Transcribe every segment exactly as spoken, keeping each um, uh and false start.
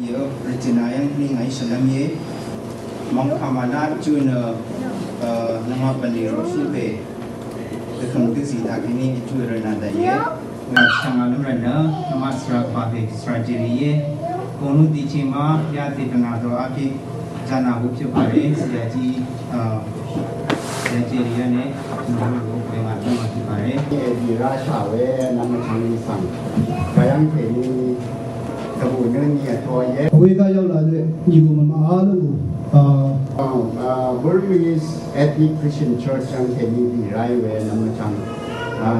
Yø rvtø̀nà yv́ng ní ngàí shvlv́m íe. Mv̀ngkà màlá vjú nø, nøngmaq bv̀nlì roshú pè dvhø̀ng dvzì taq kèní vjú rvnà dv̀ìe. Ngà shvngà lv́m rvnø, nøngmaq svra pà pè svra jèrì íe. Gònú dìchì ma yá tè dvnà dò ákí janà wú pè pàrè, svra jì, svra jèrì yá nè, nøngmaq wú pè ngà dvnà pè pàrè. Èdì rashà we nvmvchvng svng. Kayv́ng kèní dvbù nø ni vtō íe. Weda yv́ng laq nø, nìgù mvmà á lv́m gù. Burmese Ethnic Christian Church yv́ng kèní dì ráì we nvmvchvng.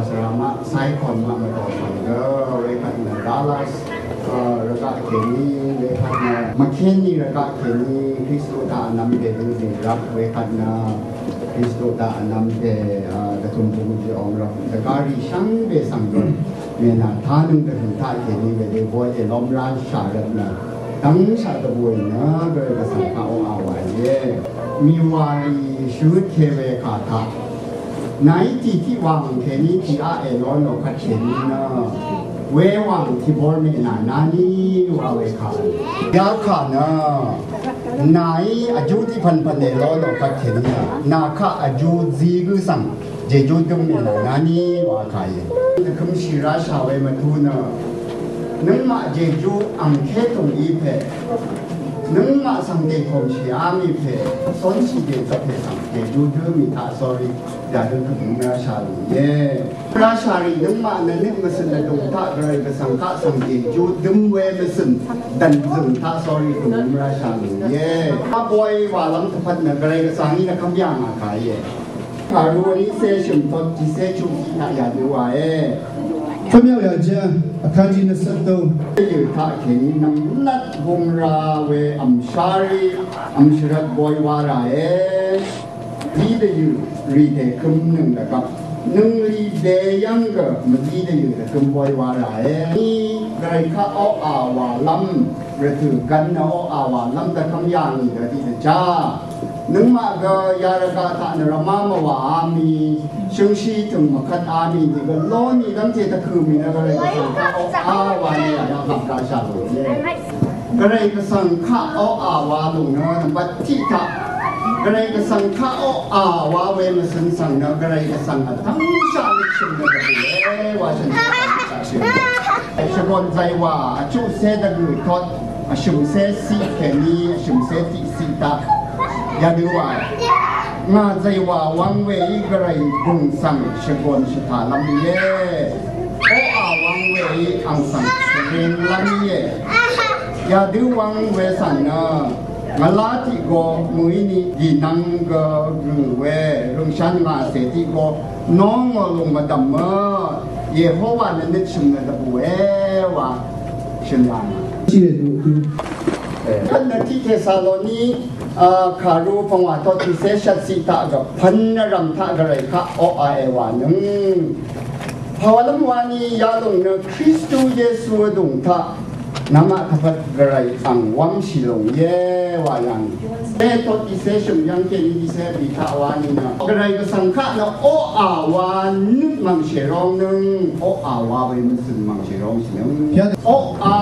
Svra maq, Saigon maq mvdò svng gø, wekvt nø Dallas, rvgaq kèní, wekvt nø McKinney rvgaq kèní, Kristu taq vnvm dèdø dì rvp, wekvt nø Kristu taq vnvm dè, dvtø̀m bung jì ong rvp, dvgá rì shvngbe svng gø. Mènà tánøng dvhø̀ng taq kèní wedø boy èlóm rá shà rvt nø. Dv́ngshaq dvbùì nø gvray dvsvng kaq oqà wàìe. Mìwàì shøt kè we kà taq. Nàí tì tiq wàng kèní tì aq èló nò kvt kèní nø. Wewàng tìbor mènà nàní wa we kà. Yakà nø. Nàí vjú tiq pv̀npv̀n èló nò kvt kèní nø. Nà kaq vjú zí gǿ svng. Jejú døm mì nà nàní wa kà íe. Dvkømshì rashà we mvtu nø. Nøngmaq Jejú angké tùng í pè. Nøngmaq svng dèkòmshì á mì pè. Cónshì dèzøp pè svng Jejú dø mì taq sórí. Yadø dvkøm rashà lì íe. Rashà rì nøngmaq nø nøt mvsø̀n nø dùng taq gvray gvsvng kaq svng Jejú døm we mvsø̀n. Dv̀nzø̀ng taq sórí dvkøm rashà lì íe. Abòy wàlv́m tvpvt nø gvray gvsvng í nø kv́m yà ngà kà íe. Kàru vní cé shø̀m tot tiqcé chuq tiq taq yadø wàe. Tv́m yv́ng yàjá, vkànjì nø cvt dø. Yø̀ taq kèní nv̀mlat bung ra we v̀mshárí, v̀mshvrvt boy wa ràe. Mvdí dvyø̀ rì dèkøm nøng dvgvp. Nøng rì dèyv́ng gø mvdí dvyø̀ dvkøm boy wa ràe. Ní gvray kaq oqà wàlv́m, rvtø̀ gvn nø oqà wàlv́m dvkvm yà ngì dø tiqdvjá. Nøngmaq gø yarvgaq taq nø rvmá mvwàá mì, shøngshi tø̀ng mvkvt á mì, nìgø lónì dv́ngte tvkø̀ mì nø gvray gvsvng taq oqà wa nì yà yv́ng hap rashà lò íe. Gvray gvsvng kaq oqà wa lò nø nvmbat tiq taq. Gvray gvsvng kaq oqà wa we mvsøn svng nø gvray gvsvng vtv́ngshaq nø shø̀n nø gvray wa shø̀n nø gvray. Shvgon zay wa vchuqcé dvgø̀ tot vshø̀mcé ciq kèní vshø̀mcé tiq ciq taq. Yadø wa. Ngà zay wa wvng we í gvray gùng svng shvgon shvtàlv́m íe. Oqà wvng we í ang svng shvringlv́m íe. Yadø wvng we svng nø. Ngvlá tiq go mø̀í ni dìnvng gø gø̀ we røngshán ngà cè tiq go nóng ngò lùng mvdv̀mø Yehowa nø nøt shø̀m nø dvbùe wa shø̀m yà ngà. Tiq nø tiq Tesaloni kàru pvngwà tot tiqcé shvt ciq taq gvpvn nvrv̀m taq gvray kaq oqà èwà nøng. Pàwàlv́m wani yalùng nø Kristu Yesu vdùng taq Nvmaq tvpvt gvray ang wv́ngshì lùng íe wa yv̀ng. Cé tot tiqcé shø̀m yv́ng kèní tiqcé bì taq wa nìnø. Gvray gvsvng kaq nø oqà wa nøt mv̀ngshè rong nøng oqà wa we mvsø̀n mv̀ngshè rongshì nøng. Oqà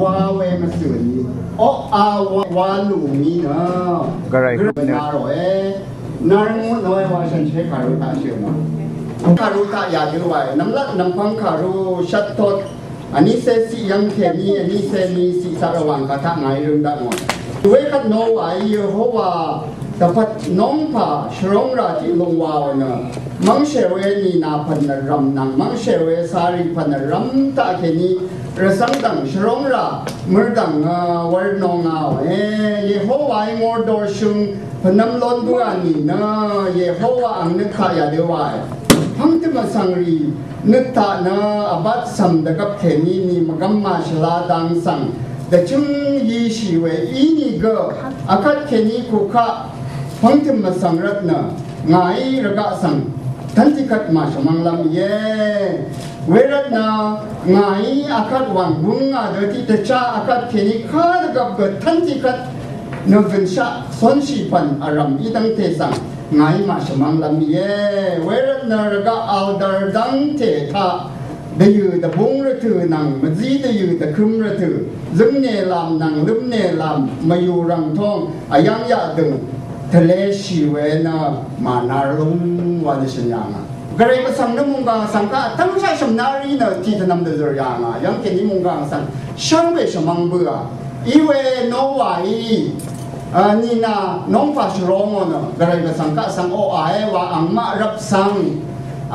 wa we mvsø̀n. Oqà wa lùng nìnø. Gvray gvray na ròe. Nvng nø wa shànshér kàru taq shø̀n. Kàru taq yadø wa. Nvmlat nvmpvng kàru shvt tot. Vní cé ciq yv́ng kèní, vní cé ní ciq caq Rvwàng kà taq ngàí røng daq ngò. Wekvt Nowaí Yehowa dvpvt nongpà shvrong rà tiq lùng wàò nø. Mv́ngshè we nìnà pv̀n vrv̀m nvng, mv́ngshè we sarì pv̀n vrv̀m taq kèní, rvcv́ng dv̀ng shvrong rà, mørdv̀ng, a, wvr nò ngàò e, Yehowaí ngordor shøng, pvnvm lon bǿà nìnø, Yehowa ang nø kaq yadø wàe. Pv́ngtø mvsvng rì, Nøt taq nø vbat cv̀m dvgvp kèní ni mvgvm màshvla dang svng dvchǿng yishì we inìgø vkvt kèní kukaq pv́ngtø̀m mvsvng rvtnø ngàí rvgaq svng tv́n tiqkvt màshvmvnglv́m íe. Wervtnø ngàí vkvt wàng wǿng ngà dø tiqdvchá vkvt kèní kadvgvp gø tv́n tiqkvt nø gønshaq cónshì pv̀n vrv̀m í dv́ngte svng ngàí màshvmvnglv́m íe. Wervtnø rvgaq aldvr dv́ngte taq Dvyø̀ dvbúng rvtø̀ nvng mvzí dvyø̀ dvkø̄m rvtø̀, zǿngnèlv̀m nvng lǿmnèlv̀m mvyù rv̀ng tóng vyv́ng yaqdø̀ng tvleshì we nø mànar lúng wa nø shø̀n yà ngà. Gvray Gvsvng nø mònggàng vsvng kaq tv́ngshaq shv̀mnari nø tiq tvnvm dvzø̀r yà ngà. Yv́ng kèní mònggàng vsvng shvngbe shvmvng bøà. Iwe Nowaí, a, nìnà nongpà shvrongò nø Gvray Gvsvng kaq svng oqà e wa angmaq rvp svng,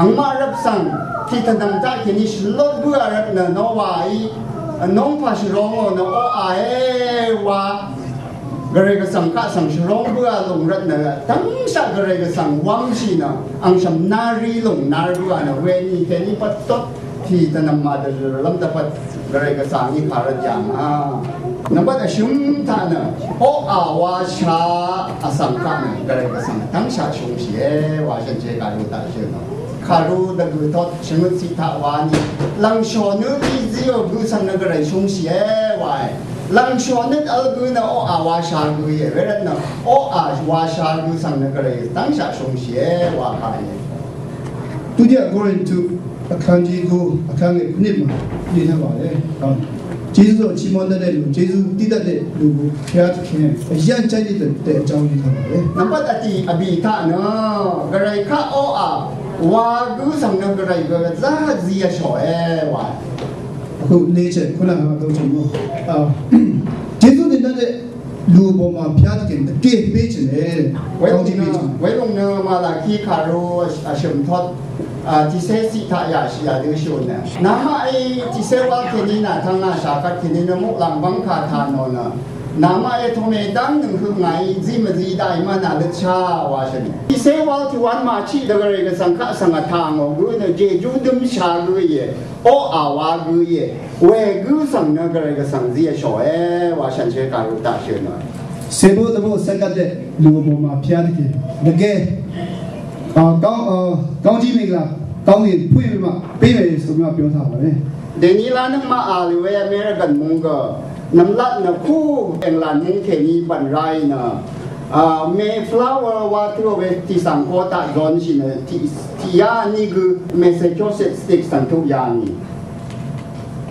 angmaq rvp svng tiq tvnvm taq kèní shvlot bǿà rvt nø Nowaí, a, nongpà shvrongò nø oqà e wa Gvray Gvsvng kaq svng shvrong bǿà lùng rvt nø tv́ngshaq Gvray Gvsvng wv́ngshì nø ang shv̀mnari lùng nar bǿà nø weni kèní pvt tot tiq tvnvm màdvzø̀r lv́m dvpvt Gvray Gvsvng í kà rvt yà ngà. Nvmbat vshø̀m taq nø oqà wa sha vsvng kaq nø Gvray Gvsvng tv́ngshaq shúngshìe wa shànshér kàru taq shø̀n nø. Kàru dvgø̀ tot shvngøt ciq taq wa nì lv̀ngshò nø í zíò gø svng nø Gvray shúngshìe wae. Lv̀ngshò nø vl gø nø oqà wa sha gø íe. Wervt nø oqà wa sha gø svng nø Gvray tv́ngshaq shúngshìe wa kà íe. ဒုတိယကောရိန္သု အခန်းကြီး ကို အခန်းငယ် ခုနစ်မှာ ရေးထားပါတယ်။ ဟုတ်။ ကျေးဇူးတော်ချီးမွမ်းတတ်တဲ့လူ၊ ကျေးဇူးတင်တတ်တဲ့လူကို ဘုရားသခင် အရမ်းကြိုက်တဲ့အကြောင်း ရေးထားပါတယ်။ Nvmbat vtiq vbì taq nø Gvray kaq oqà wa gø svng nø Gvray gø zá zí vshòe wa. အခု လေးချက်၊ ခုနက သုံးချက်ပေါ့။ အာ၊ ကျေးဇူးတင်တတ်တဲ့လူအပေါ်မှာ ဘုရားသခင် တကယ်ပေးချင်တယ်တဲ့။ ကောင်းချီးပေးချင်တယ်။ Welòng nø Malaki kàru vshø̀m tot, a, tiqcé ciq taq yaqshì yadø shø̀n nø, namaqí tiqcé wal kèní nà tvng ngà shà kvt kèní nø muqlàng bv́ng kà taq nò nø, namaqí tome dv́ng nøng høq ngàí zí mvzí daqì mvnà lvtsha wa shø̀n. Tiqcé wal tiq wan màchiq dø Gvray Gvsvng kaq svng vtà ngò gø nø jejú dømsha gø íe. Oqà wa gø íe. Wegø svng nø Gvray Gvsvng zí vshòe wa shànshér kàru taq shø̀n nø. ဆယ်ဘိုးသမုတ်ဆက်ကပ်တဲ့လူအပေါ်မှာ ဘုရားသခင် တကယ်၊ အာ၊ ကောင်း၊ အာ၊ ကောင်းကြီးမင်္ဂလာ ကောင်းကင်ဖွင့်ပြီးမှ ပေးမယ်ဆိုပြီးမှ ပြောထားပါတယ်။ Dèní lá nøngmaq a lì we American mung gø nvmlat nø ku England mung kèní bv̀n ráì nø, a, Mayflower wa tø we tiq svng ko taq zon shì nø tiq, tiq yà nì gø Massachusetts state svng tuq yà nì.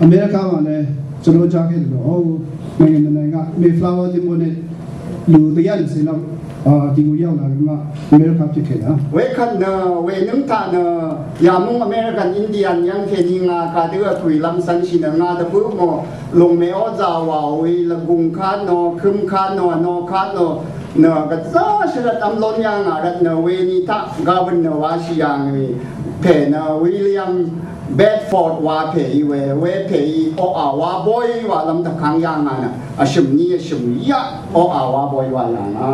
အမေရိကမှာလည်း ကျွန်တော်ကြားခဲ့သလို ဟိုနိုင်ငံတစ်နိုင်ငံက Mayflower သင်္ဘောနဲ့ လူတစ်ရာနှစ်ဆယ်လောက် အာ၊ ဒီကိုရောက်လာပြီးမှ အမေရိကဖြစ်ခဲ့တာ။ Wekvt nø, wenøng taq nø, yamung American Indian yv́ng kèní ngà kadø vpø̀ì lv́m cv́nshì nø ngà dvbø mò, lùng mèó zà wàò í, lvgùng kvt nò, køm kvt nò, nò kvt nò, nø gvzá shvrvt vm lón yà ngà rvt nø weni taq governor washì yà ngì pè nø William Bedford wa pè í we, we pè í oqà wa boy wa lv́m dvkvng yà ngà nø vshø̀m ní vshø̀m yaq oqà wa boy wa yà ngà.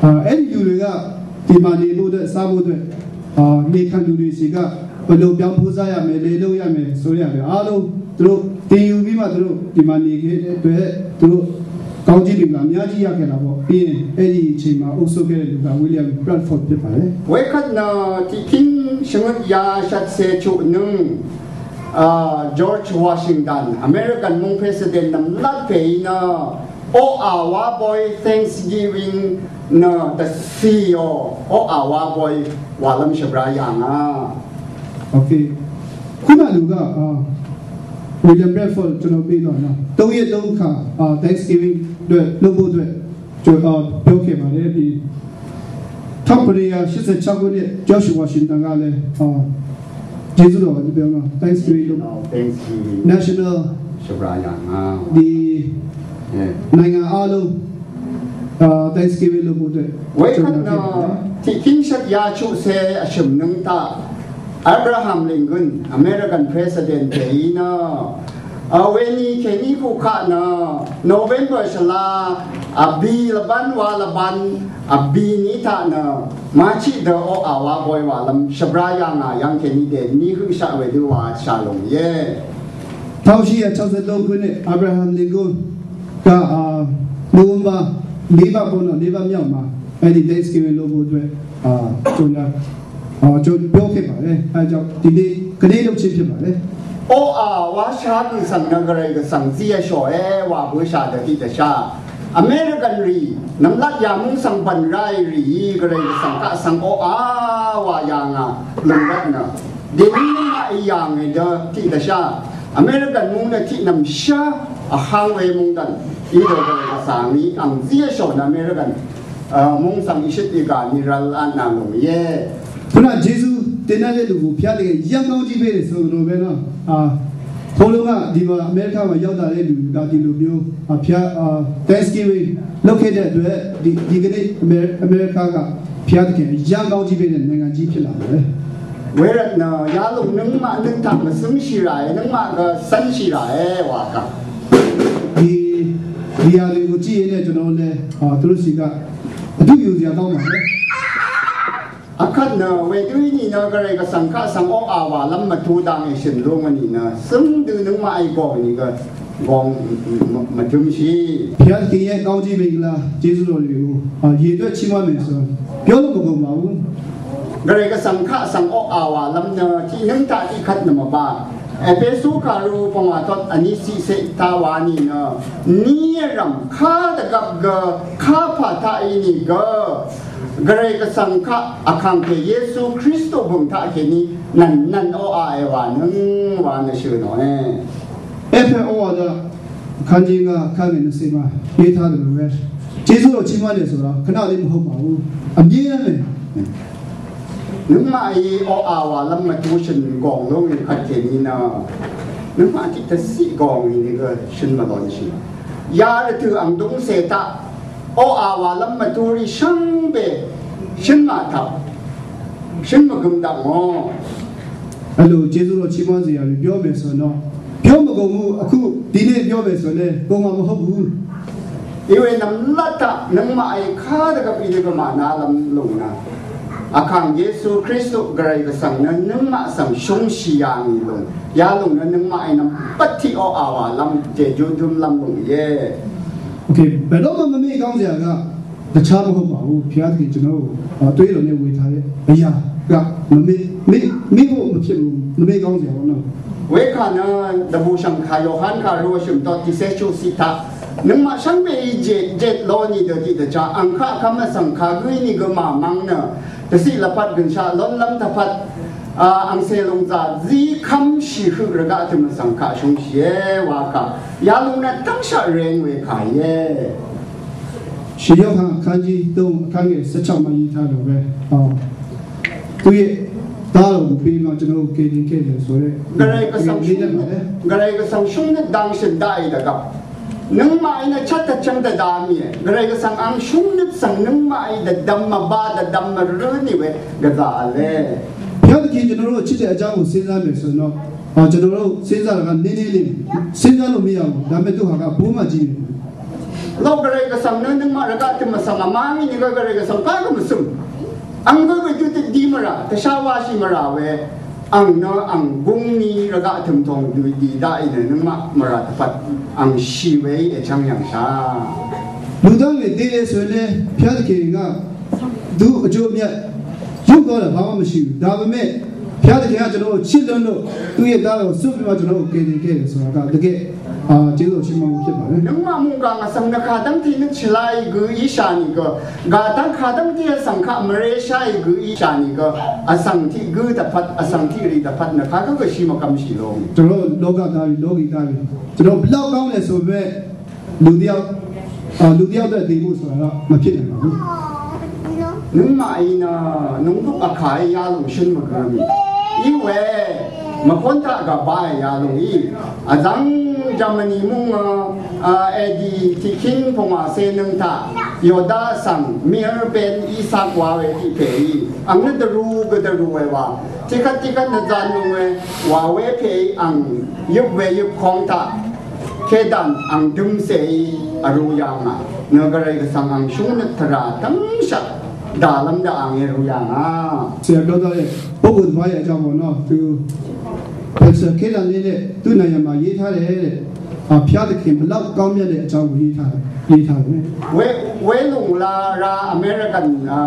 အာ၊ အဲ့ဒီလူတွေက ဒီမှာနေဖို့အတွက်၊ စားဖို့အတွက်၊ အာ၊ နေခံသူတွေဆီက ဘယ်လိုပြောင်းဖူးစားရမယ်၊ လယ်လုပ်ရမယ်ဆိုရတယ်။ အားလုံးသူတို့သင်ယူပြီးမှ သူတို့ဒီမှာနေခဲ့တဲ့အတွက် သူတို့ကောင်းကြီးမင်္ဂလာအများကြီးရခဲ့တာပေါ့။ ပြီးရင်အဲ့ဒီအချိန်မှာအုပ်စိုးခဲ့တဲ့လူက William Bradford ဖြစ်ပါတယ်။ Wekvt nø tiqkíng shvngøt ya shvtse chuqnøng, a, George Washington, American mung president nvmlat pè í nø oqà wa boy Thanksgiving nø dvcìò oqà wa boy wa lv́m shvbrá yà ngà. Okay. ခုနလူက၊ အာ၊ William Bradford ကျွန်တော်ပြီးတော့နော်၊ သုံးရက်သုံးခါ၊ အာ၊ Thanksgiving အတွက်လုပ်ဖို့အတွက် ကျွန်တော်၊ အာ၊ ပြောခဲ့ပါတယ်။ ဒီ ထောင့်ခုနစ်ရာရှစ်ဆယ့်ခြောက်ခုနှစ် George Washington ကလည်း၊ အာ၊ ကျေးဇူးတော်ကိုပြောတော့ Thanksgiving လုပ်၊ Thanksgiving National ရှဗြာယါငါ၊ ဒီ၊ အဲ၊ နိုင်ငံအားလုံး၊ အာ၊ Thanksgiving လုပ်ဖို့အတွက် Wekvt nø tiqkíng shvt ya chuqse vshø̀m nøng taq Abraham Lincoln, American President pè í nø, a, weni kèní kukaq nø November shvla vbì lvbán wa lvbán vbì ní taq nø màchiq dø oqà wa boy wa lv́m shvbrá yà ngà yv́ng kèní dèní høqshaq wedø wa shà lòng íe. ထောင့်ရှစ်ရာခြောက်ဆယ့်သုံးခုနှစ် Abraham Lincoln က၊ အာ၊ နိုဝင်ဘာလေးပါပေါ့နော်၊ လေးပါမြောက်မှာ၊ အဲ့ဒီ Thanksgiving လုပ်ဖို့အတွက်၊ အာ၊ ကျွန်တော်၊ အာ၊ ကျွန်တော်ပြောခဲ့ပါတယ်။ အဲဒါကြောင့်ဒီနေ့၊ ကနေ့လုပ်ခြင်းဖြစ်ပါတယ်။ Oqà wa shá gø svng nø Gvray Gvsvng zí vshòe wa bǿshà dø tiqdvshà American rì nvmlat yamung svng bv̀n ráì rì í Gvray Gvsvng kaq svng oqà wa yà ngà lúngrvt nø Dèní nøngmaq í yàngì dø tiq dvshá American mung nø tiq nvmshá vhang we mungdv̀n í dø gvray vsvng í ang zí vshò nø American mung svng í shøt í gà ní rvl vtnà lúng íe. ခုနယေရှုတင်တဲ့လူကိုဘုရားသခင်ရန်ကောင်းကြီးပေးတယ်ဆိုလိုပဲနော်အာဟိုတုန်းကဒီမှာအမေရိကမှာရောက်လာတဲ့လူကဒီလိုမျိုးအာဘုရားအာ Thanksgiving လုပ်ခဲ့တဲ့အတွက်ဒီဒီကနေ့အမေအမေရိကကဘုရားသခင်ရန်ကောင်းကြီးပေးတဲ့နိုင်ငံကြီးဖြစ်လာတယ် Wervt nø yalòng nøngmaq nøngtaq mvsøngshì ràe, nøngmaq gø cv́nshì ràe wa kà. ဒီဒီဟာတွေကိုကြည့်ရင်းနဲ့ကျွန်တော်လည်းအာသူတို့ဆီကအတူယူစရာကောင်းပါတယ် Akvt nø wedø í nìnø gvray gvsvng kaq svng oqà wàlv́m mvtu dang èshø̀n lú ngø nìnø cǿng dø nøngmaq í gòngì gø gong mvtø̄mshì. ဘုရားသခင်ရဲ့ကောင်းကြီးမင်္ဂလာကျေးဇူးတော်တွေကိုအာရေတွက်ချီးမွမ်းမယ်ဆိုတော့ပြောလို့မကုန်ပါဘူး Gvray gvsvng kaq svng oqà wàlv́m nø tiq nøngtaq tiq kvt nø mvbà Epesu kàru pvngwà tot vní ciqseq taq wa nìnø ní vrv̀m kà dvgvp gø kà pà taq í nìgø gvray gvsvng kaq vkàngpè Yesu Kristu bø̀ng taq kèní nv̀n nv̀n oqà èwà nøng wa nø shø̀ nòe. အဲ့ဖက်ဩဝါဒအခန်းကြီးငါးအခန်းငယ်နှစ်ဆယ်မှာရေးထားတယ်လို့ပဲကျေးဇူးတော်ချီးမွမ်းတယ်ဆိုတာခဏလေးမဟုတ်ပါဘူးအမြဲတမ်းပဲ Nøngmaq í oqà wàlv́m mvtu shø̀n gong lúng í kvt kèní nø nøngmaq tiq tvciq gong í nìgø shø̀n mvlonshì. Ya rvtø̀ ang dungcè taq oqà wàlv́m mvtu rì shvngbe shø̀n màtap shø̀n mvgøm daq ngò. အဲ့လိုကျေးဇူးတော်ချီးမွမ်းစရာတွေပြောမယ်ဆိုတော့ပြောမကုန်ဘူးအခုဒီနေ့ပြောမယ်ဆိုရင်လည်းကုန်မှာမဟုတ်ဘူး Iwe nvmlat taq nøngmaq í kà dvgvp í dvgvp mànalv́m lúng nø Vkàng Yesu Kristu gvray gvsvng nø nøngmaq svng shúngshì yàngì lúng yalòng nø nøngmaq í nvm pvt tiq oqà wàlv́m jejú dømlv́m lúng íe. โอเคဘယ်တော့မှမမေ့ကောင်းစရာကတခြားမဟုတ်ပါဘူးဘုရားသခင်ကျွန်တော်တို့အသွေးတော်နဲ့ဝေထားတဲ့အရာကမမေ့မေ့မေ့ဖို့မဖြစ်ဘူးမမေ့ကောင်းစရာပေါ့နော် Wekà nø dvbù shv̀ngkà Yohan kàru vshø̀m tot tiqsè chuqciq taq nøngmaq shvngbe í jet jet ló nìdø tiq dvchá ang kaq kvm vsvng kagǿ í nìgø màmvng nø tvciq lvpat gønshaq lónlv́m tvpat a angcè lúngzà zí kv́mshì høq rvgaq tø̀m vsvng kaq shúngshìe wa kà yalòng nø tv́ngshaq reng wekà íe. ရှင်ယောဟန်အခန်းကြီးသုံးအခန်းငယ်ဆယ့်ခြောက်မှာရေးထားတော့ပဲအော်သူရဲ့သားတော်ကိုပေးမှကျွန်တော်တို့ကယ်တင်ခဲ့တယ်ဆိုတော့ Gvray gvsvng shúngnøt dang shø̀n daqì dvgvp nøngmaq í nø chvt tvchvng dvdvm íe. Gvray gvsvng ang shúngnøt svng nøngmaq í dvdvm mvbà dvdvm mvrǿ nì we gvzà vle. ဘုရားသခင်ကျွန်တော်တို့ချစ်တဲ့အကြောင်းကိုစဉ်းစားမယ်ဆိုတော့အာကျွန်တော်တို့စဉ်းစားတာကနည်းနည်းလေးစဉ်းစားလို့မရဘူးဒါပေမဲ့သူဟာကဘိုးမကြီးနေတယ် Lo gvray gvsvng nø nøngmaq rvgaq tø̀m vsvng vmvng í nìgø gvray gvsvng kagø mvsø̀m. Ang gø gø jù tø di mvrà tvshá washì mvrà we ang nø ang gúng ní rvgaq tø̀m tòng dø di daqì nø nøngmaq mvrà tvpat ang shì we í èchv́ng yv̀ngshà. လူသားတွေသေတယ်ဆိုရင်လည်းဘုရားသခင်ကသူ့အကျိုးအမြတ်ရုပ်သွားတာဘာမှမရှိဘူးဒါပေမဲ့ဘုရားသခင်ကကျွန်တော်တို့ချစ်လွန်းလို့သူ့ရဲ့သားတော်ကိုစွန့်ပြီးမှကျွန်တော်တို့ကိုကယ်တင်ခဲ့တယ်ဆိုတာကတကယ်အာကျေးဇူးတော်ချီးမွမ်းမှုဖြစ်ပါတယ် Nøngmaq mungkà ngà svng nø kadv́ngte nø chvlá í gø íshà nìgø gà dv́ng kadv́ngte vsvng kaq mvréshá í gø íshà nìgø vsvng tiq gǿ dvpvt vsvng tiq rì dvpvt nø kagǿ gø shì mvkvmshì lúng ကျွန်တော်တို့လောကသားတွေလောကီသားတွေကျွန်တော်ဘယ်လောက်ကောင်းလဲဆိုပေမဲ့လူတစ်ယောက်အာလူတစ်ယောက်အတွက်တည်ဖို့ဆိုတာတော့မဖြစ်နိုင်ပါဘူး Nøngmaq í nø nungduq vkà í yalòng shø̀n mvgø mì í we mvkon taq gvbà í yalòng í vzv̀ng Germany mung a edi tiqkíng pvngwà cé nøng taq Yoda svng Mir ben Isak wa we tiq pè í ang nø dvrú gø dvrú we wa tiqkvt tiqkvt nø zan nung we wa we pè í ang yøp we yøp kong taq Kedan ang dømcè í vrú yà ngà nø gvray gvsvng ang shúngnøt tvrà tv́ngshaq dàlv́m daq ang í vrú yà ngà. ဆရာပြောသွားတဲ့ပုဂ္ဂိုလ်တစ်ပါးရဲ့အကြောင်းပေါ့နော်သူပက်ဆာခေတ္တလေးနဲ့သူ့နိုင်ငံမှာရေးထားတယ်တဲ့အာဖျားသခင်ဘလောက်ကောင်းမြတ်တဲ့အကြောင်းကိုရေးထားတယ်ရေးထားတယ် Welùng la ra American a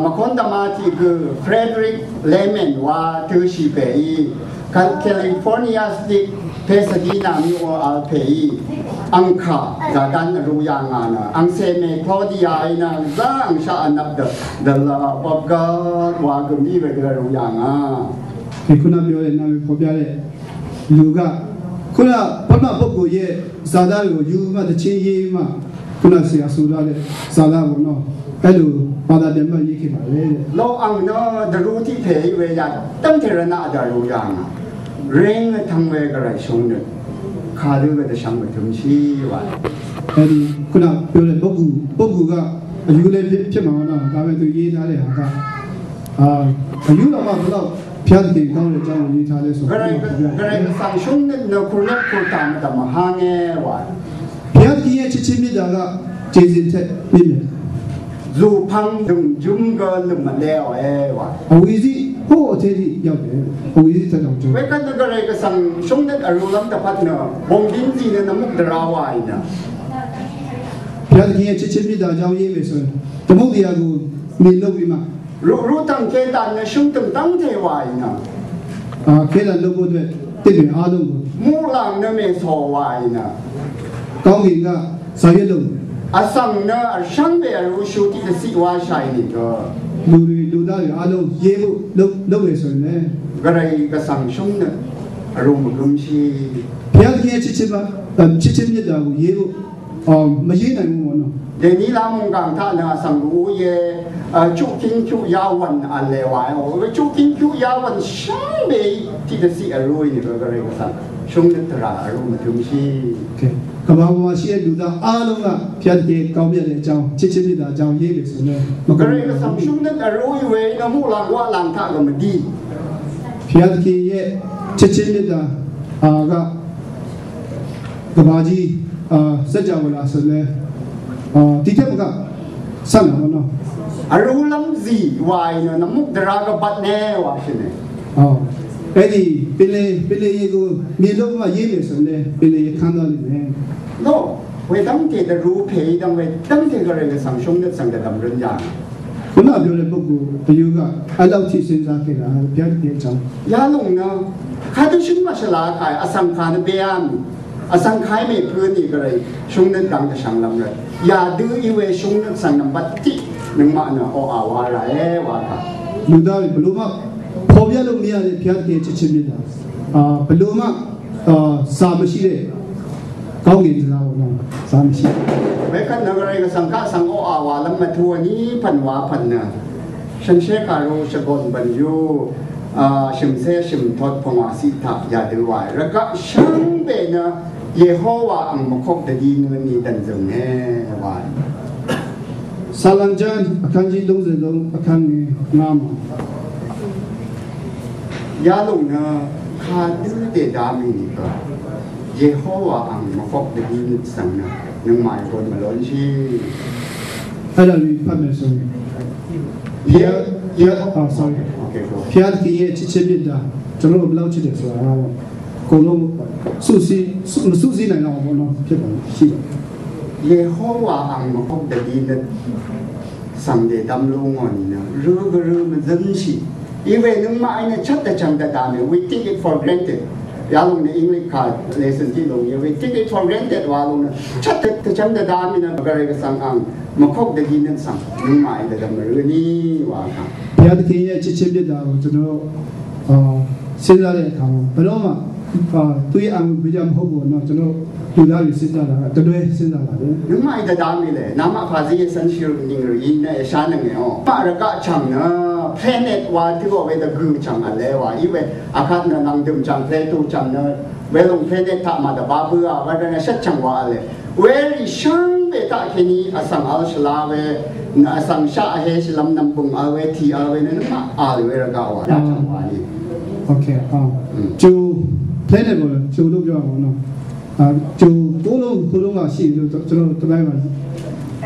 mvkon dvmá tiq gø Frederick Lehman wa tø̄shì pè í California State Pasadena mì o vl pè í angkà zàdan vrú yà ngà nø angcè mè Claudia í nø zà angshaq vnvp dø The Love of God wa gø mì we dø vrú yà ngà. ဒီခုနပြောတဲ့နာမည်ဖော်ပြတဲ့လူကခုနပထမပုဂ္ဂိုလ်ရဲ့စာသားတွေကိုယူမှတချင်းရေးမှခုနဆရာဆိုထားတဲ့စာသားပေါ့နော်အဲ့လိုဘာသာပြန်မှတ်ရေးခဲ့ပါတယ်တဲ့ Lo ang nø dvrú tiq pè í we yà tǿng tèrvnaq dvrú yà ngà. Ring tvng we gvray shúng nø. Kadø we dvshvng we tømshí wa. အဲ့ဒီခုနပြောတဲ့ပုဂ္ဂိုလ်ပုဂ္ဂိုလ်ကအယူလည်းဖြစ်မှာပါနော်ဒါပေမဲ့သူရေးထားတဲ့ဟာကအာအယူတော့မှဘယ်တော့ဘုရားသခင်ကောင်းတဲ့အကြောင်းကိုရေးထားလဲဆိုတော့ Gvray gvray gvsvng shúng nø nø kur nø kur tam tam hang e wa. ဘုရားသခင်ရဲ့ချစ်ခြင်းမေတ္တာကကျေးဇူးထက်မြင့်တယ် Zùpvng dø̀ngjǿm gø lø̀m vleò e wa. အဝေစီဟိုးအထဲထိရောက်တယ်အဝေစီထက်တောင်ကျော် Wekvt nø gvray gvsvng shúng nø vrú lv́m tvpvt nø bongdín zì nø nvmuk dvrá wa í nø. ဘုရားသခင်ရဲ့ချစ်ခြင်းမေတ္တာအကြောင်းရေးမယ်ဆိုရင်သမုဒ္ဒရာကိုမြင်လို့ပြီးမှ Rú rú tvng ke dvn nø shúng tø̀ng tvng te wa í nø. Khe dvn lóbót wet tø mè á lóngò. Muqlàng nø mèsò wa í nø. ကောင်းကင်ကစာရွက်လုံး Vsvng nø vshvngbe vrú shú tiq dvciq wa shàì nìgø. လူတွေလူသားတွေအားလုံးရေးဖို့လုပ်လုပ်မယ်ဆိုရင်လည်း Gvray gvsvng shúng nø vrú mvgǿmshí. ဘုရားသခင်ရဲ့ချစ်ခြင်းပါချစ်ခြင်းမြတ်တာကိုရေးဖို့ Ò, mvyǿ nà mò nò. Dèní la mònggàng taq nø vsvng rú ye, chuqkíng chuqyá wv̀n vl lè wa e. Ò, chuqkíng chuqyá wv̀n shvngbe tiq dvciq vrú í nìgø gvray gvsvng shúng nø tvrà vrú mvtømshí. ကမ္ဘာပေါ်မှာရှိတဲ့လူသားအားလုံးကဘုရားသခင်ကောင်းမြတ်တဲ့အကြောင်းချစ်ခြင်းမေတ္တာအကြောင်းရေးမယ်ဆိုရင်မက Gvray gvsvng shúng nø vrú í we nø muqlàng waqlàng taq gø mvdí. ဘုရားသခင်ရဲ့ချစ်ခြင်းမေတ္တာအာက ကမ္ဘာကြီးအာစကြဝဠာဆိုလဲအာဒီထက်မကဆက်လာတော့နော် Vrú lv́m zì wa í nø nvmuk dvrá gvbat ne wa shì ne. အာအဲ့ဒီပင်လေပင်လေရေကိုမြေလုံးမှာရေးမယ်ဆိုရင်ပင်လေရေခမ်းသွားလိမ့်မယ် Lo, wedv́ngte dvrú pè í dv́ng wedv́ngte gvray gvsvng shúng nø svng dvdvm røn yà. ခုနပြောတဲ့ပုဂ္ဂိုလ်အယူကအဲ့လောက်ထိစဉ်းစားခဲ့တာဘုရားသခင်အကြောင်း Yalòng nø kadø shø̀n mvshvla kà í vsvng kà nø beyà mì. Vsvng kà í mèpø̄ nì gvray shúng nø dvng dvshvng lv́m rvt. Yadø í we shúng nø svng nvmbat tiq nøngmaq nø oqà wa rà e wa kà. လူသားတွေဘလို့မှဖော်ပြလို့မရတဲ့ဘုရားသခင်ချစ်ခြင်းမြတ်တာအာဘလို့မှအာစာမရှိတဲ့ကောင်းကင်တရားပေါ်မှာစာမရှိ Wekvt nø gvray gvsvng kaq svng oqà wa lv́m mvtú vní pv̀n wa pv̀n nø. Shànshér kàru shvgòn bv̀n yú, a, shø̀msé shø̀mtot pvngwà ciq taq yadø wa. Rvgaq shvngbe nø Yehowa ang mvkok dvdi nø ni dv̀nzø̀ng e wa. ဆာလံကျမ်းအခန်းကြီးသုံးဆယ့်သုံးအခန်းငယ်ငါးမှာ Yalòng nø kadø dèdá mì nìgø Yehowa ang mvkok dvdi nø svng nø nøngmaq í gon mvlonshì. အဲ့ဒါလေးဖတ်မယ်ဆိုရင် Ye- Ye- အာ sorry Okay, go. ဘုရားသခင်ရဲ့ချစ်ခြင်းမေတ္တာကျွန်တော်တို့ဘယ်လောက်ချစ်တယ်ဆိုတာကတော့အကုန်လုံးစုစည်းစု- မစုစည်းနိုင်တော့ဘူးပေါ့နော်ဖြစ်ပါတယ်ရှိပါတယ် Yehowa ang mvkok dvdi nø svng dèdvm lú ngò nìnø rø̄ gø rø̄ mvzø̄nshì. Iwe nøngmaq í nø chvt dvchvng dvdvm í we take it for granted. Yalòng nø English kà lesson tiq lòng í we take it for granted wa lòng nø chvt dvchvng dvdvm í nø gvray gvsvng ang mvkok dvdi nø svng nøngmaq í dvdvm rø̄ nì wa kà. ဘုရားသခင်ရဲ့ချစ်ခြင်းမေတ္တာကိုကျွန်တော်အာစဉ်းစားတဲ့အခါမှာဘယ်တော့မှအာသူ့ရဲ့အာရုံပြုချက်မဟုတ်ဘူးနော်ကျွန်တော်လူသားတွေစဉ်းစားတာကတလွဲစဉ်းစားတာလေ Nøngmaq í dvdvm í le, namaq pazí í svng shì rø nìng rø í nø shá nøng e o. Maq rvgaq chv̀ng nø planet wa tø̄ o we dvgø̀ chv̀ng vl e wa. Iwe akvt nø nv̀ngdø̀m chv̀ng Pluto chv̀ng nø welòng planet taq màdvbá bǿà wa rvnø shvt chv̀ng wa vl e. Werì shvngbe taq kèní vsvng vl shvla we nø vsvng shaq vheshì lv́m nv̀mbø̀ng vl we tì vl we nø nøngmaq vl we rvgaq wa. Yà chv̀ng wa nì. Okay, အာ ကျိုး planet ကိုလည်းကျိုးလို့ပြောရမှာနော်အာကျိုးကိုးလုံးကိုးလုံးကရှိတယ်လို့ကျွန်တော်တို့တပိုင်းမှာ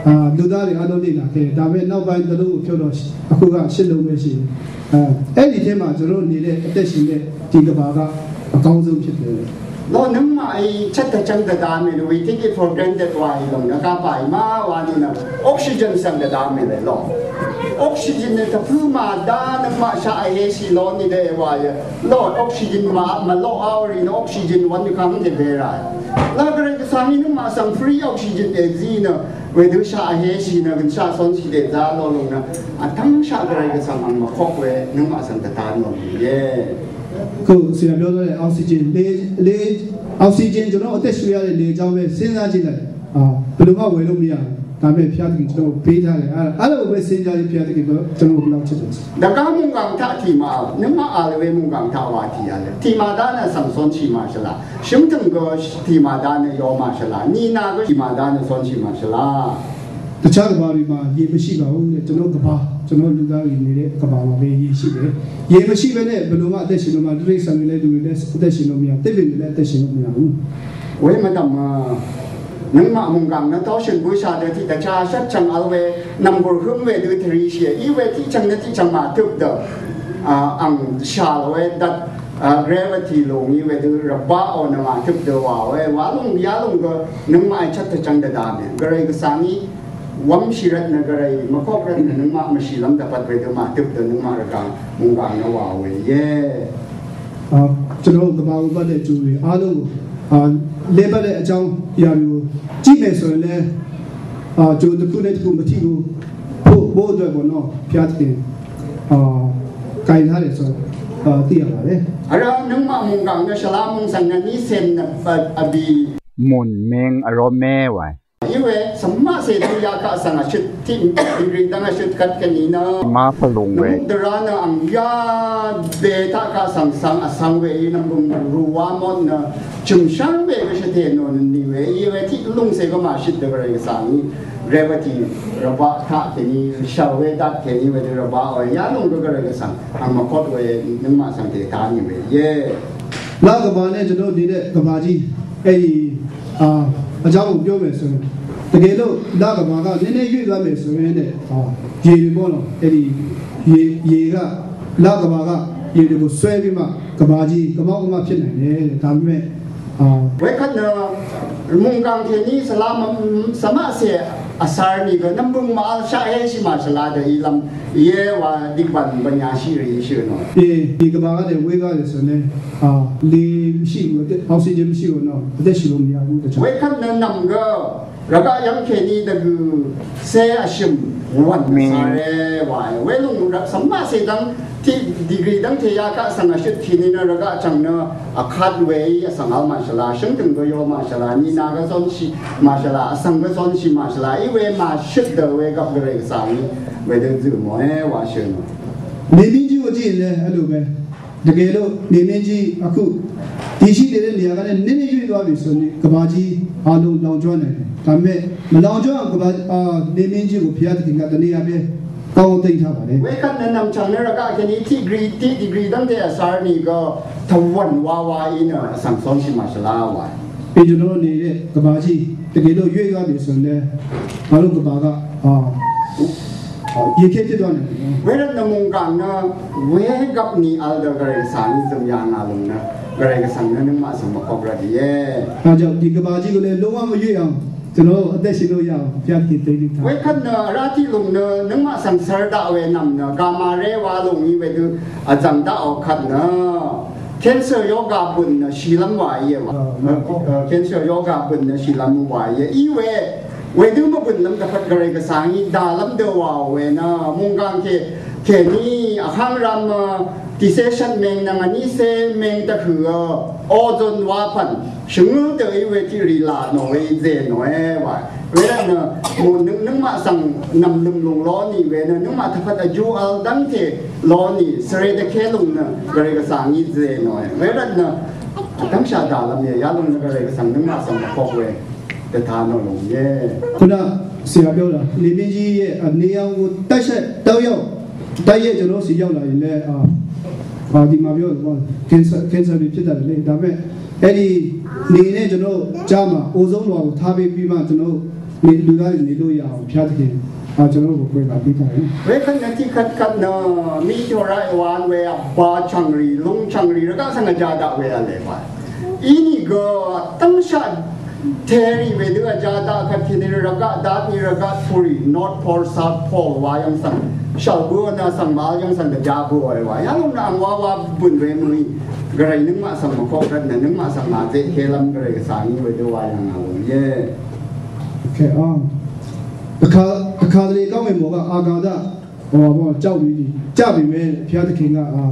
အာလူသားတွေအားလုံးလေ့လာခဲ့တယ်ဒါပေမဲ့နောက်ပိုင်းတစ်လုံးကိုဖြုတ်တော့အခုကရှစ်လုံးပဲရှိတယ်အဲအဲ့ဒီထဲမှာကျွန်တော်တို့နေတဲ့အသက်ရှင်တဲ့ဒီကမ္ဘာကအကောင်းဆုံးဖြစ်တယ် Lo nøngmaq í chvt dvchvng dvdvm í nø we take it for granted wa í lòng nø kapà í ma wa nìnø oxygen svng dvdvm í le lo. Oxygen nø tvpø̄ màdá nøngmaq shaq vheshì lo nì dø wa í. Lo oxygen ma mvlo a rì nø oxygen wvn nø kang dvbe rà í. La gvray gvsvng í nøngmaq svng free oxygen dèzí nø wedø shaq vheshì nø gønshaq sonshì dèzá lo lòng nø vtv́ng shaq gvray gvsvng ang mvkok we nøngmaq svng dvtan lo nì ye. ခုဆရာပြောတဲ့အောက်ဆီဂျင်လေလေအောက်ဆီဂျင်ကျွန်တော်အသက်ရှူရတဲ့လေကြောင်းပဲစဉ်းစားကြည့်လိုက်အာဘယ်လိုမှဝယ်လို့မရဘူးဒါပေမဲ့ဖျားတကင်ကျွန်တော်ပေးထားတယ်အဲ့အဲ့လိုပဲစဉ်းစားပြီးဖျားတကင်တော့ကျွန်တော်ဘယ်လောက်ချစ်တယ် Dvgá mungkang taq tìmà nøngmaq vl we mungkang taq wa tìvl tìmà dá nø svng zónshì màshvla shøngtø̀ng gø tìmà dá nø yo màshvla nina gø tìmà dá nø zónshì màshvla တခြားကမ္ဘာတွေမှာရေမရှိပါဘူးတဲ့ကျွန်တော်ကမ္ဘာကျွန်တော်လူသားတွေနေတဲ့ကမ္ဘာမှာပဲရေရှိတယ်ရေမရှိဘဲနဲ့ဘယ်လိုမှအသက်ရှင်လို့မရတိရစ္ဆာန်တွေလည်းလူတွေလည်းအသက်ရှင်လို့မရသစ်ပင်တွေလည်းအသက်ရှင်လို့မရဘူး Wemvdvm nøngmaq mungkang nø tawshøn bøsha dø tiq dvchá shvt chvng vl we nv̀mgur høm wedø tvrishì í we tiq chvng nø tiq chvng màtøp dø ang shal we dvt gravity lúng í wedø rvbaq ò nø màtøp dø wa we wa lúng ya lúng gø nøngmaq í chvt tvchvng dvdvm í gvray gvsvng í wvmshì rvt nø gvray mvkok rvt nø nøngmaq mvshìlv́m dvpvt wedø màtøp dø nøngmaq rvgvng mungkang nø wa we ye. အာကျွန်တော်တို့ကမ္ဘာကိုပတ်တဲ့အကျိုးတွေအားလုံးကိုအာလဲပတ်တဲ့အကြောင်းအရာတွေကိုကြည့်မယ်ဆိုရင်လည်းအာကျွန်တော်တစ်ခုနဲ့တစ်ခုမထိဘူးဖို့ဖို့အတွက်ပေါ့နော်ဘုရားသခင်အာကင်ထားတယ်ဆိုတော့အာသိရပါတယ် Ara nøngmaq mungkang nø shvla mungsvng nø ni sen nø abi. Mùn ming vró mé wàí. Iwe svmaq se dvng ya kaq svng vshøt tiq degree dvng vshøt kvt kvni nø. Ma pvlung we. Dvra nø ang ya be taq kaq svng svng vsvng we i nvng bøng ruwa mot nø chø̀mshv́ng we gvshvte nò nø ni we iwe tiq lung se gø màshøt dø gvray gvsvng i gravity rvbaq taq keni shvl we dat keni we dø rvbaq we ya lung gø gvray gvsvng ang mvkot we nøngmaq svng te ta ni we ye. လကမ္ဘာနဲ့ကျွန်တော်တို့နေတဲ့ကမ္ဘာကြီးအဲ့ဒီအာအကြောင်းကိုပြောမယ်ဆိုရင်တကယ်လို့လကမ္ဘာကနည်းနည်းရွေ့သွားမယ်ဆိုရင်တဲ့အာရေတွေပေါ့နော်အဲ့ဒီရေရေကလကမ္ဘာကရေတွေကိုဆွဲပြီးမှကမ္ဘာကြီးကမောက်ကမဖြစ်နိုင်တယ်တဲ့ဒါပေမဲ့အာ Wekvt nø mungkang keni svla mvm- svmaq se asar ni gø nvmbøng màvl shaq he shì màshvla dø ilv́m ye wa dikban bvnya shì rì shø nò. ဒီဒီကမ္ဘာကနေဝေးသွားတယ်ဆိုရင်အာလေမရှိဘူးအောက်ဆီဂျင်မရှိဘူးနော်အသက်ရှင်လို့မရဘူးတခြား Wekvt nø nvm gø rvgaq yv́ng keni dvgø se vshø̀m wvn Ming. Sare wa we lung rvgaq svmaq se dvng tiq degree dvng te ya kaq svng vshøt keni nø rvgaq chvng nø vkat we i vsvng vl màshvla shøngtø̀ng gø yo màshvla nina gø zónshì màshvla vsvng gø zónshì màshvla i we màshøt dø we gvp gvray gvsvng i wedø zø̀ mòe wa shø̀n. နေမင်းကြီးကိုကြည့်ရင်လည်းအဲ့လိုပဲတကယ်လို့နေမင်းကြီးအခုတည်ရှိနေတဲ့နေရာကနေနည်းနည်းရွေ့သွားပြီဆိုရင်ကမ္ဘာကြီးအားလုံးလောင်ကျွမ်းနိုင်တယ်ဒါပေမဲ့မလောင်ကျွမ်းအောင်ကမ္ဘာအာနေမင်းကြီးကိုဘုရားသခင်ကတနေရာပဲကောင်းကောင်းသိမ်းထားပါတယ် Wekvt nø nvm chvng nø rvgaq keni tiq degree tiq degree dvng te vsar ni gø tvwvn wa wa i nø vsvng zónshì màshvla wa. ပြီးကျွန်တော်တို့နေတဲ့ကမ္ဘာကြီးတကယ်လို့ရွေ့သွားပြီဆိုရင်လည်းငါတို့ကမ္ဘာကအာရေခဲဖြစ်သွားနိုင်တယ်နော် Wervt nø mungkang nø we gvp ni vl dø gvray gvsvng i zø̀m ya nga lung nø gvray gvsvng nø nøngmaq svng mvkok rvt ye. ဒါကြောင့်ဒီကမ္ဘာကြီးကိုလည်းလုံးဝမရွေ့အောင်ကျွန်တော်တို့အသက်ရှင်လို့ရအောင်ဘုရားသခင်တည်ပြီးထား Wekvt nø vrá tiq lung nø nøngmaq svng sar daq we nvm nø gama re wa lung i wedø vzv̀ng daq o kvt nø cancer yoga bøn nø shìlv́m wa i ye wa. Cancer yoga bøn nø shìlv́m wa i ye i we wedø mvbønlv́m dvpvt gvray gvsvng i dalv́m dø wa we nø mungkang ke keni vhang ram tiqse shvt meng nvng vní se meng tvhø̀ ozone wa pv̀n shvngø dø i we tiq rì la nò we i zè nò e wa. Wervt nø mò nøng nøngmaq svng nv̀mlø̀m lùng lo nì we nø nøngmaq tvpvt vju vl dv́ngte lo nì svre dvke lùng nø gvray gvsvng í zè nòe. Wervt nø dv́ngshà dà lv́m ye yalòng nø gvray gvsvng nøngmaq svng vkok we dvta nò lùng ye. ခုနဆရာပြောတာနေမင်းကြီးရဲ့နေရာကိုတိုက်ဆိုင်တိုက်ရောက်တိုက်ရဲ့ကျွန်တော်စီရောက်လာရင်လည်းအာအာဒီမှာပြောတယ်ပေါ့ cancer cancer တွေဖြစ်တတ်တယ်လေဒါပေမဲ့အဲ့ဒီနေနဲ့ကျွန်တော်ကြားမှာ ozone လွှာကိုထားပေးပြီးမှကျွန်တော်နေလူသားတွေနေလို့ရအောင်ဘုရားသခင်အာကျွန်တော်တို့ကိုခွင့်ပြုပေးထားတယ်။ Wekvt nø tiq kvt kvt nø meteorite wa we ba chvngrì lung chvngrì rvgaq svng vjadaq we vle wa. Inìgø tvngshaq teri wedø vjadaq kvt kèní rvgaq datni rvgaq turì North Pole South Pole wa yv̀ng svng shvlbø nø svng mvl yv̀ng svng dvjabø we wa. Yalòng nø angwa wa bøn we mø̀í gvray nøngmaq svng mvkok rvt nø nøngmaq svng mvzeq kelv́m gvray gvsvng í wedø wa yv̀ng vl ye. Okay, um, တခါတလေကောင်းကင်ဘုံကအာကာသဟောပေါ့ကြောက်ပြီးကြပြီမဲ့ဘုရားသခင်ကအာ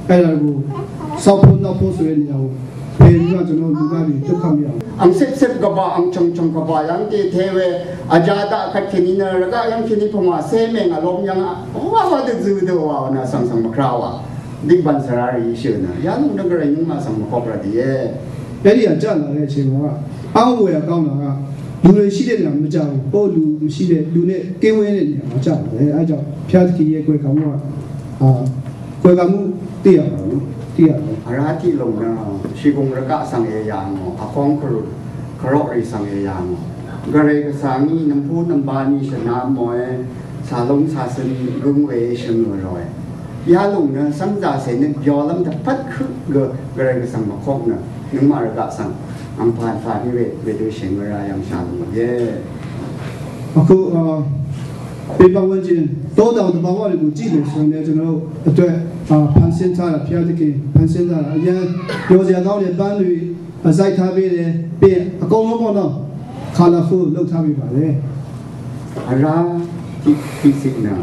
အဲ့ဒါကို Saqpo naqpo svre nìyàwó pè rvgaq jvnò lùgaq rì dvkvm yàwó. Ang sipsip gvbà, ang chvngchvng gvbà yv́ng dì te we, vjá daq kvt kèní nø rvgaq yv́ng kèní pvngwà cé mèng vlóm yv́ng, wa wa dvzø dø wa nø svng svng mvkrá wa. Dikban svra rì shø̀ nø. Yalung dvgvray nøngmaq svng mvkok rvdìe. Vdí vjá nà rvchè wa. Ang wè vkang nà. Lù rvshí dè nà mvjá. Ó lù mvshí dè, lù nè, kéwé dè nà mvjá. Vjá, pya dvkì yè kwè kà mwa. ကွယ်ကာမှုသိရပါဘူးသိရပါဘူး Arati lung nø shigùng rvgaq svng e yà ngò, akong kvrut, kvrok rì svng e yà ngò. Gvray gvsvng í nvmpú nvmbani shvnam mòe, salung sasøn gøng we shøng ròe. Yalung nø svngzà sè nø byolvm dvpvt kø gø gvray gvsvng mvkok nø, nøngmaq rvgaq svng angpan fani we, wedø sheng ra yang shalung ye. Aku, uh, ပေပတ်ဝန်းကျင် တောတောင်သဘာဝတွေကို ကြည့်မယ်ဆိုရင်လည်း ကျွန်တော်တို့အတွက် အာ ဖန်ဆင်းထားတာ ဘုရားသခင် ဖန်ဆင်းထားတာ အရမ်းပျော်စရာကောင်းတဲ့ ပန်းတွေ အစိုက်ထားပေးတယ်။ ပြီးရင် အကုန်လုံးပေါ့နော် colorful လုပ်ထားပေးပါတယ်။ Ara, ti, ti si na.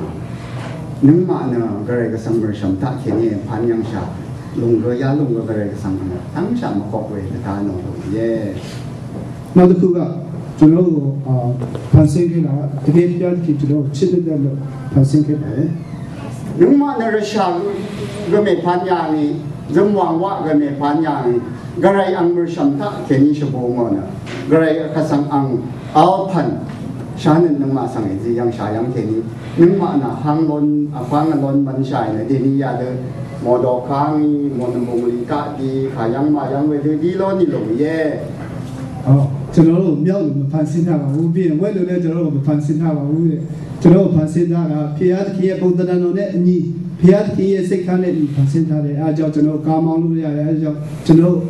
Nøngmaq nø, gvray gvsvng mø̀rshv̀m taq kèní, pan yv̀ngshà. Lung gø ya lung gø gvray gvsvng nø, tvngshà mvkok we, dvta nò lung ye. နောက်တစ်ခုက ကျွန်တော်တို့အာဖန်ဆင်းခဲ့တာက တကယ်ဘုရားသခင် ကျွန်တော်တို့ချစ်တဲ့အတွက် ဖန်ဆင်းခဲ့ပါတယ်။ Nøngmaq nø rvshà gø mèpvn yà ngì, zømwàng waq gø mèpvn yà ngì, gvray ang mø̀rshv̀m taq kèní shvbù ngò nø, gvray vkvt svng ang vl pvn, shanøt nøngmaq svng èzí yv̀ngshà yv̀ng kèní, nøngmaq nø hang lon, vpvng lon mvnshà nø, dèní yadø, mòdò kangí, mònvmbùng lì taq di, kà yv̀ng mà yv̀ng wedø di lon í lùng ye. အော် ကျွန်တော်တို့မျောက်လို့မဖန်ဆင်းထားပါဘူး။ ပြီးရင်ဝဲလို့လည်းကျွန်တော်တို့မဖန်ဆင်းထားပါဘူးတဲ့။ ကျွန်တော်တို့ဖန်ဆင်းထားတာဘုရားသခင်ရဲ့ပုံသဏ္ဍာန်တော်နဲ့အညီ၊ ဘုရားသခင်ရဲ့စိတ်ထားနဲ့အညီဖန်ဆင်းထားတယ်။ အဲဒါကြောင့်ကျွန်တော်တို့ကားမောင်းလို့ရတယ်။ အဲဒါကြောင့်ကျွန်တော်တို့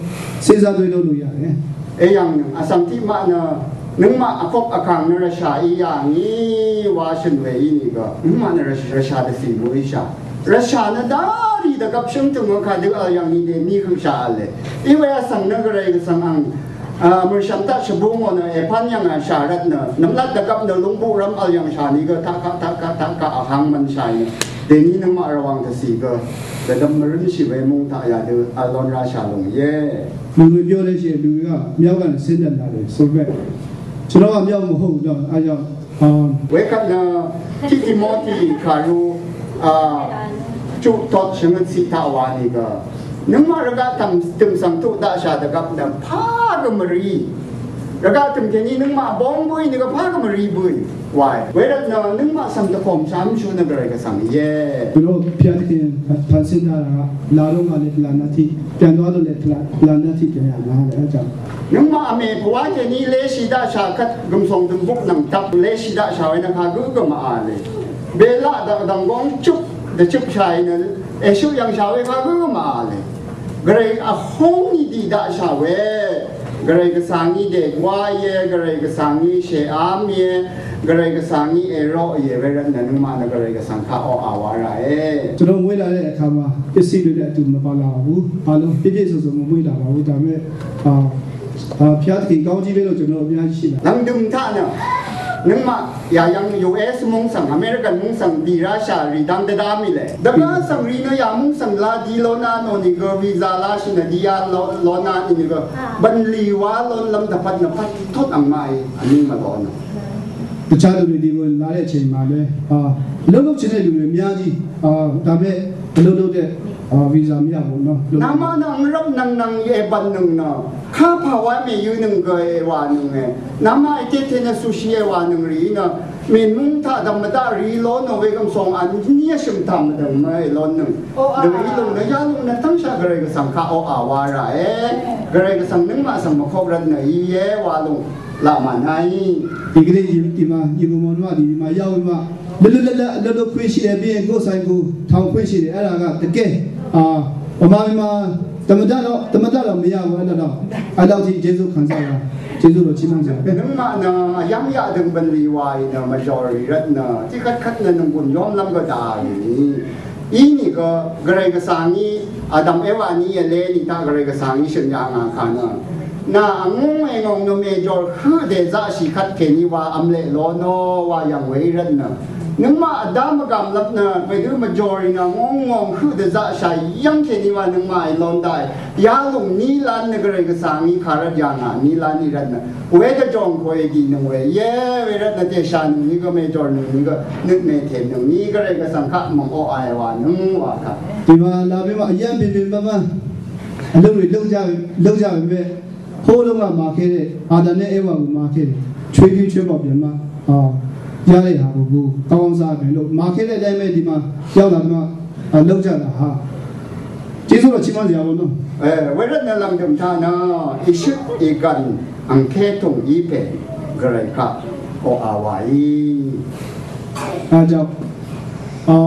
စဉ်းစားတွေးလုပ်လို့ရတယ်။ Eyv̀ng nøng, vsvng tiqmaq nø, nøngmaq vkok vkàng nø rvshà í yà ngì wa shø̀n we í nìgø, nøngmaq nø rvsh-, rvshà dvcì mø̀í shà. Rvshà nø darì dvgvp shø̀ngtø̀ng we kadø vl yv̀ng ngì dèní høqshà vl e. Í we vsvng nø gvray gvsvng ang, a, mø̀rshv̀m taq shvbù ngò nø èpv́n yv̀ng vshà rvt nø, nvmlat dvgvp nø lungbuq rvm vl yv̀ngshà nìgø taq kaq, taq kaq, taq kaq vhang mvnshà í nø. Dèní nøngmaq rvwàng dvcì gø, dvdvm mvrǿnshì we mung taq yadø, vl lon rashà lùng ye. လူတွေပြောလို့ရှိရင် လူတွေကမြောက်ကနေဆင်းသက်လာတယ်ဆိုပေမဲ့ ကျွန်တော်ကမြောက်မဟုတ်ဘူးတော့ အဲဒါကြောင့် အာ Wekvt nø, tiq Timoti kàru, a, chuq tot shvngøt ciq taq wa nìgø, nøngmaq rvgaq tø̀m, tø̀m svng tuq daqshà dvgvp nø pà gø mvrì. Rvgaq tø̀m kèní nøngmaq bóng bǿì nìgø pà gø mvrì bǿì. Wae. Wervt nø nøngmaq svng dvkòm shvmshú nø gvray gvsvng ye. ကျွန်တော်ဘုရားသခင်ဖန်ဆင်းထားတာကလာတော့မှလည်းဖလာနာထီပြန်သွားတော့လည်းဖလာဖလာနာထီပြန်ရမှာတဲ့အဲဒါကြောင့် Nøngmaq vmè pvwá kèní leshì daqshà kvt gø̀msòng dø̀mbuk nvng taq leshì daqshà we nø kagǿ gø màvl e. Belaq dvdv̀ng góng chøp dvchøpshà í nø èshøq yv̀ngshà we kagǿ gø màvl e. Gvray vhúng nì dì daqshà we. Gvray gvsvng í dègwá íe, gvray gvsvng í shèám íe, gvray gvsvng í èroq íe, wervt nø nøngmaq nø gvray gvsvng kaq oq àwa ràe. ကျွန်တော်မွေးလာတဲ့အခါမှာပစ္စည်းတွေနဲ့အတူမပါလာပါဘူး။ အားလုံးပြည့်ပြည့်စုံစုံမမွေးလာပါဘူး။ ဒါပေမဲ့အာအာဘုရားသခင်ကောင်းကြီးပေးလို့ကျွန်တော်အများကြီးရှိလာ Lv̀ngdø̀m taq nø, nøngmaq yà yv̀ng U S mung svng, American mung svng, dì rashà rì dvng dvdvm í le. Dvgá svng rì nø yà mung svng la di lona nò nìgø, visa lashì nø di yà lo-, lona nìgø. Bv̀nlì wa lon lv́m dvpvt nø pvt tot ang màí, vní mvlon nø. တခြားလူတွေဒီကိုလာတဲ့အချိန်မှာလည်းအာအလုပ်လုပ်ချင်တဲ့လူတွေအများကြီးအာဒါပေမဲ့အလုပ်လုပ်တဲ့အာဗီဇာမရဘူးနော်။ Namaq nø ang rvp nvng nvng ye bv̀n nøng nø. Kapà wa mèyø nøng gø èwà nøng e. Namaq ètete nø sushi èwà nøng rì nø. Mènmung taq dv̀m mvdaq rì lon nø we gv̀msòng vní vshø̀m taq mvdv̀m mv èlon nøng. Dø í lung nø yalung nø tv́ngshaq gvray gvsvng kaq oq àwa ràe. Gvray gvsvng nøngmaq svng mvkok rvt nø íe wa lung. Laq mànà í. ဒီကနေ့ဒီဒီမှာညီကောင်မောင်နှမတွေဒီမှာရောက်ပြီးမှလွတ်လွတ်လပ်လပ်အလုပ်လုပ်ခွင့်ရှိတယ်။ ပြီးရင်ကိုယ်ဆိုင်ကိုထောင်ခွင့်ရှိတယ်။ အဲ့ဒါကတကယ်အာဗမာမြန်မာသမ္မတတော့သမ္မတတော့မရဘူး။ အဲ့ဒါတော့အဲ့လောက်ထိကျေးဇူးခံစားရကျေးဇူးတော်ချီးမွမ်းစရာပဲ။ Nøngmaq nø ayv́ng yaqdø̀ng bv̀nlì wa í nø mvjòrì rvt nø tiqkvt kvt nø nvnggùn yomlv́m gø dà í. Inìgø gvray gvsvng í Adam Eva ní vle ní taq gvray gvsvng í shø̀n yà ngà kà nø. Nà vngúng èngòng nø mèjòr høq dèzaqshì kvt kèní wa vmleq lon ò wa yv̀ng we í rvt nø. Nøngmaq vdá mvgàm lvp nø, wedø mvjòrì nø, ngong ngong høq dvzaqshà yv́ng kèní wa nøngmaq í lon daqì. Yalùng ní lán nø Gvray Gvsvng í kàrvt yà ngà, ní lán í rvt nø. Wedø jòng kò èdì nøng we, ye, wervt nø tèshà nøng ní gø mèjòr nøng ní gø, nøt mètèn nøng ní Gvray Gvsvng kaq mvng oqà èwà nøng wa kaq. Dìma làbí ma, yv́ng bìbì ma ma. Lúrì, lúrì, lúrì, ဟိုးတုန်းကမှာခဲ့တဲ့ အာဒံနဲ့ ဧဝကိုမှာခဲ့တယ်။ ချွေးပြီးချွေးပေါက်ပြန်မှ အာ ရတဲ့ဟာကို ကောင်းကောင်းစားမယ်လို့ မှာခဲ့တဲ့အတိုင်းပဲ ဒီမှာရောက်လာမှ အာ လောက်ကြတာဟာ ကျေးဇူးတော်ချီးမွမ်းစရာပေါ့နော်။ အဲ ဝဲရတနာလမ်းဒုံထါနာ အရှုပ်ဧကန် အင်ခဲထုံ အီးဖဲ ဂရက ဟောအဝါအီး။ အဲဒါကြောင့် အာ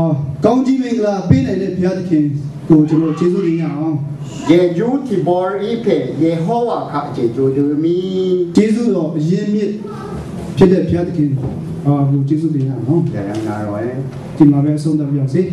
ကောင်းကြီးမင်္ဂလာပေးနိုင်တဲ့ ဘုရားသခင်ကို ကျွန်တော် ကျေးဇူးတင်ရအောင်။ ယေဂျူးထီဘော်အီးဖဲ ယေဟောဝါခ ယေဂျူးဒုမီ။ ကျေးဇူးတော်အရင်းမြစ်ဖြစ်တဲ့ ဘုရားသခင် အာ ကို ကျေးဇူးတင်ရအောင်။ ယရနာဝဲ။ ဒီမှာပဲ အဆုံးသတ်ပါရစေ။